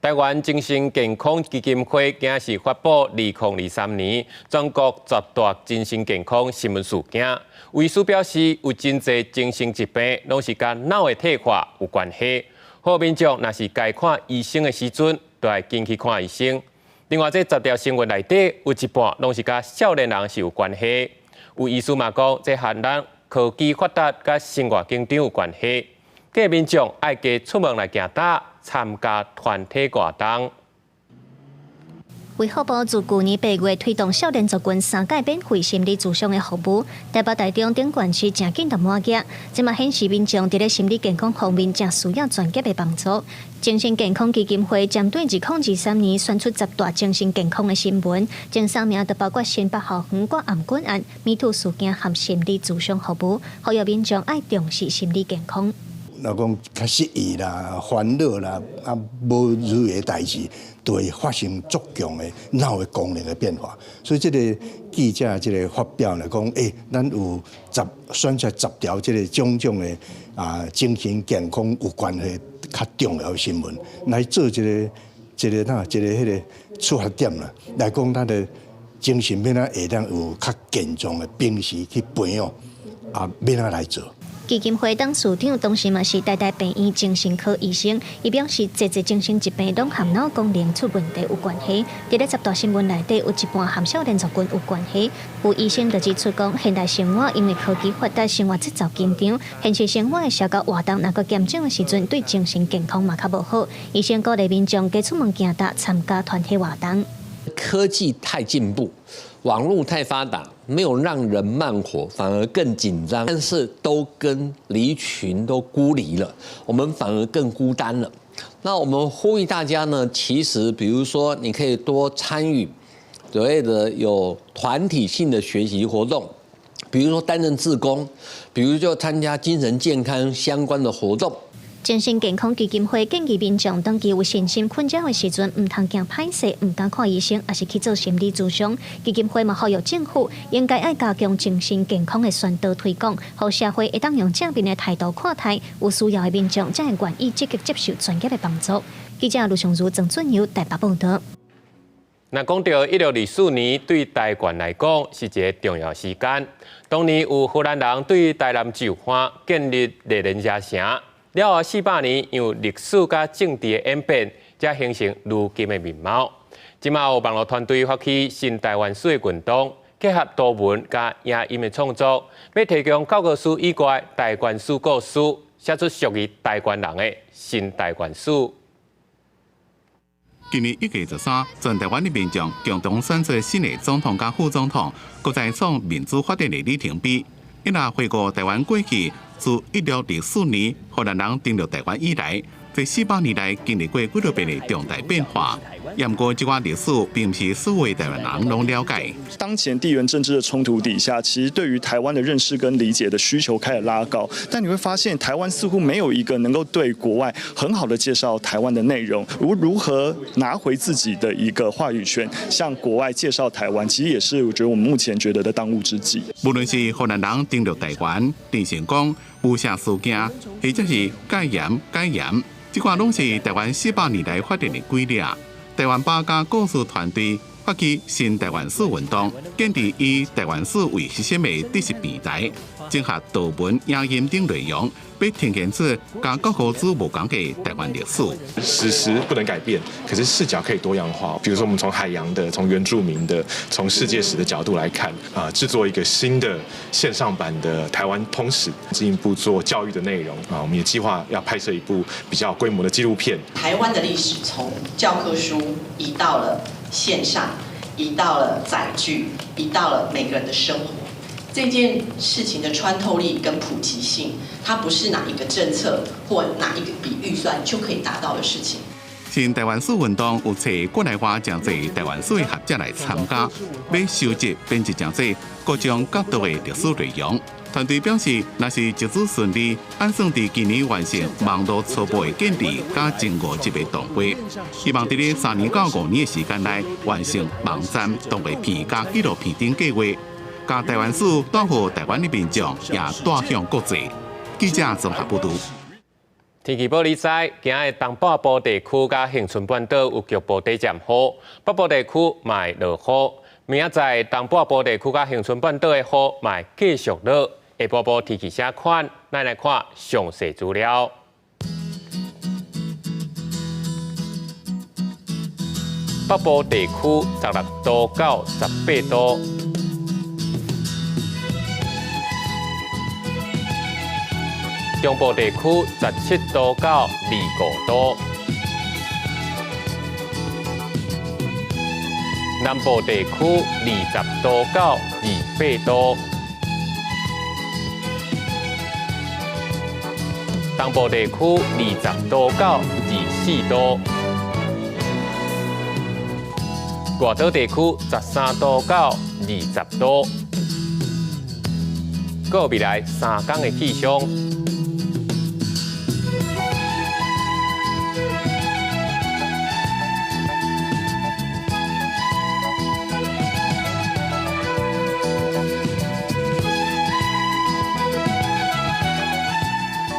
台灣精神健康基金會今日發布2023年全國十大精神健康新聞事件。醫師表示，有真濟精神疾病攏是佮腦的退化有關係。呼籲民眾若是該看醫生的時陣，就愛緊去看醫生。另外，這十條新聞內底有一半攏是佮少年人是有關係。有醫師嘛講，這和咱科技發達佮生活緊張有關係。建議民眾愛加出門來行搭，參加團體活動。衛福部自舊年8月推動少年族群三屆免費心理諮商的服務，台北、台中等縣市誠緊就滿額，這嘛顯示民眾佇咧心理健康方面誠需要專業的幫助。精神健康基金會針對2023年選出十大精神健康的新聞，前三名就包括新北校園割頷頸案、MeToo 事件和心理諮商服務，呼籲民眾愛重視心理健康。若講較失意啦、煩惱啦，啊，無如意的代誌，就會發生足強的腦的功能的變化。所以這个記者這个發表來講，咱有十選出十條這个種種的啊精神健康有關係較重要的新聞，來做一個哪一個彼个出發點啦，來講咱的精神欲按怎會當有較健壯的平時去培養，啊，欲按怎來做。基金會董事長同時嘛是台大病院精神科醫生，伊表示，濟濟精神疾病攏和腦功能出問題有關係。佇咧十大新聞內底，有一半和少年族群有關係。有醫生就指出講，現代生活因為科技發達，生活節奏緊張，現實生活的社交活動若閣嚴重的時陣，對精神健康嘛較無好。醫生鼓勵民眾加出門行踏，參加團體活動。科技太進步，網路太發達，沒有讓人慢活，反而更緊張。但是都跟離群都孤離了，我們反而更孤單了。那我們呼籲大家呢，其實比如說你可以多參與所謂的有團體性的學習活動，比如說擔任志工，比如就參加精神健康相關的活動。精神健康基金會建議民眾，當伊有身心困擾的時陣，毋通驚歹勢，毋敢看醫生，抑是去做心理諮商。基金會嘛呼籲政府應該愛加強精神健康的宣導推廣，予社會會當用正面的態度看待，有需要的民眾才會願意積極接受專業的幫助。記者盧尚如、曾俊友台北報道。若講到1624年，對台灣來講是一个重要時間。當年有荷蘭人對台南石灣建立麗蓮社城。了後400年，因為歷史佮政治的演變，才形成如今的面貌。這馬有網路團隊發起新台灣史的運動，結合圖文佮影音的創作，欲提供教科書以外台灣史故事，寫出屬於台灣人的新台灣史。今年1月13，全台灣的民眾共同選出新的總統佮副總統，閣再創民主發展的里程碑。伊若回顧台灣過去，自1624年荷蘭人登陸台灣以來，這400年來經歷過幾多遍的重大變化。毋過這寡歷史並毋是所有台灣人攏了解。當前地緣政治的衝突底下，其實對於台灣的認識跟理解的需求開始拉高，但你會發現台灣似乎沒有一個能夠對國外很好的介紹台灣的內容。如何拿回自己的一個話語權，向國外介紹台灣，其實也是我覺得我們目前覺得的當務之急。無論是荷蘭人登陸台灣、鄭成功、霧社事件，或者是戒嚴、解嚴，這寡攏是台灣400年來發展的軌跡。台灣百家故事團隊發起新台灣史運動，建立以台灣史為核心的知識平台，整合圖文、影音等內容，欲呈現出佮教科書無仝的台灣歷史。史實不能改變，可是視角可以多樣化。比如說，我們從海洋的、從原住民的、從世界史的角度來看，啊，製作一個新的線上版的台灣通史，進一步做教育的內容。啊，我們也計劃要拍攝一部比較規模的紀錄片。台灣的歷史從教科書移到了線上，移到了載具，移到了每個人的生活。這件事情的穿透力跟普及性，它不是哪一個政策或哪一筆預算就可以達到的事情。新台灣史運動有揣國內外誠濟台灣史的學者來參加，欲收集編輯誠濟各種角度的歷史內容。團隊表示，若是籌資順利，按算佇今年完成網路初步的建立佮前五集的動畫，希望佇咧3年到5年的時間內完成網站、動畫片佮紀錄片等計劃，共台灣史帶予台灣的民眾，也帶向國際。記者綜合報導。天氣報你知，今仔日東半部地區佮恆春半島有局部短暫雨，北部地區嘛會落雨。明仔載東半部地區佮恆春半島的雨嘛會繼續落。下晡晡天氣啥款？咱來看詳細資料。北部地區16度到18度。中部地區17度到25度，南部地區20度到28度，東部地區20度到24度，外島地區13度到20度。閣未來3工的氣象。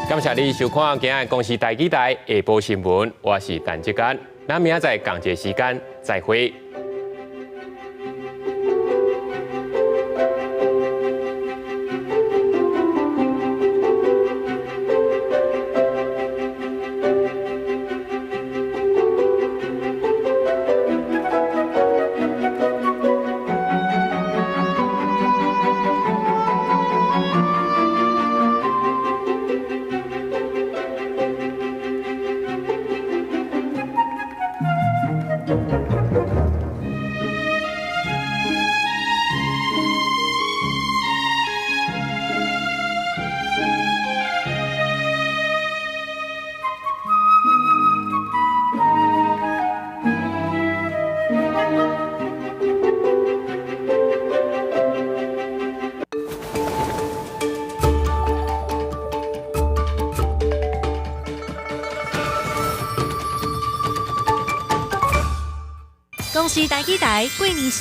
感謝你收看今仔公視台語台下晡新聞，我是陳志剛，咱明仔載仝一个時間再會。公視台語台過年時。